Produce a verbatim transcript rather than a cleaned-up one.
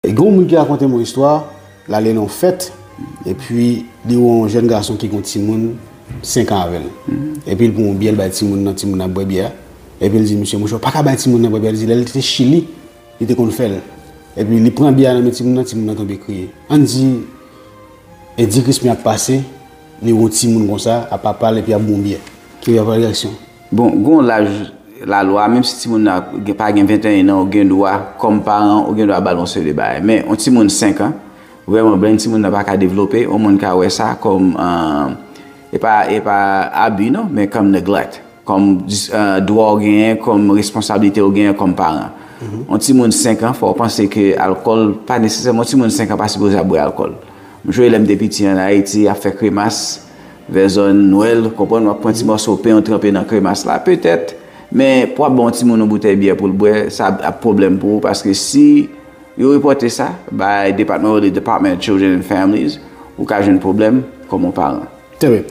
E gen yon moun ki rakonte m yon istwa, l ale nan yon fèt, epi li wè yon jèn gason ki gen yon timoun senk an avè l. Epi l pran yon byè, l bay timoun nan, timoun nan ap bwè byè a. Epi l di, "Mesye, monchè, ou pa ka bay timoun nan bwè byè a." Li di, lè l te Chili, li te konn fè l. Epi li pran byè a nan men timoun nan, timoun nan tonbe kriye. Ann di, Eddie Crispin ap pase, li wè yon timoun konsa, ap papa l, epi ap bon byè. Ki ap reyaksyon? Bon, gen yon laj lalwa, menm si timoun nan gen- pa gen venteyen an, ou gen dwa, kòm paran, ou gen dwa ba l yon seri de bagay. Men, yon timoun senk an, vrèman, brenn timoun nan pa ka devlope, yon moun ka wè sa kòm, euh, e pa, e pa abi, non, men kòm neglect. Kòm dis- euh, dwa w genyen, kòm responsablite w genyen kòm paran. Yon timoun senk an, fò w panse ke alkòl pa nesesèman, yon timoun senk an pa sipoze ap bwè alkòl. M sonje lè m te piti ann Ayiti, ap fè kremas, vè zòn Nwèl, konprann, w ap pran ti mòso pen, w tranpe nan kremas la, petèt, men pou w ap ban yon timoun yon boutèy byè pou l bwè, sa ap pwoblèm pou ou, paske si yo repòte sa bay Department, Department of Children and Families, ou ka jwenn pwoblèm kòm yon paran. Trè byen.